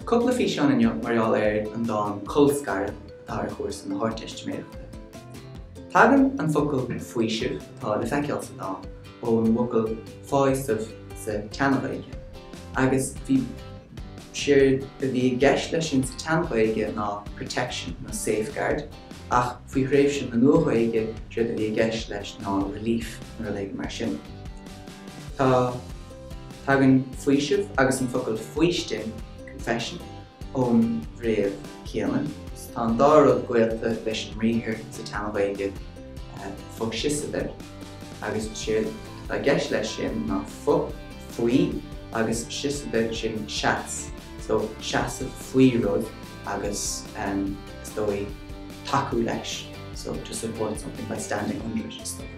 Cúpla físeán inniu mar gheall ar an dán Colscaradh atá ar chúrsa na hArdteistiméireachta. Tagann an focal faoiseamh atá le feiceáil sa dán ón bhfocal fáidhseamh sa tSean-Ghaeilge agus bhí séard a bhí i gceist leis sin sa tSean-Ghaeilge ná protection nó safeguard ach faoi thréimhse na Nua-Ghaeilge séard a bhí i gceist leis ná relief nó rud éigin mar sin. Tá Tagann faoiseamh agus an focal faoistin, confession, ón bhfréamh céanna. Tá an dá rud gaolta leis an mbriathar sa tSean-Ghaeilge fo-sisadar agus séard atá i gceist leis sin ná fo, faoi, agus sisadar sin seas, so seasamh faoi rud agus is dóigh tacú leis, so to support something by standing under it is dóigh.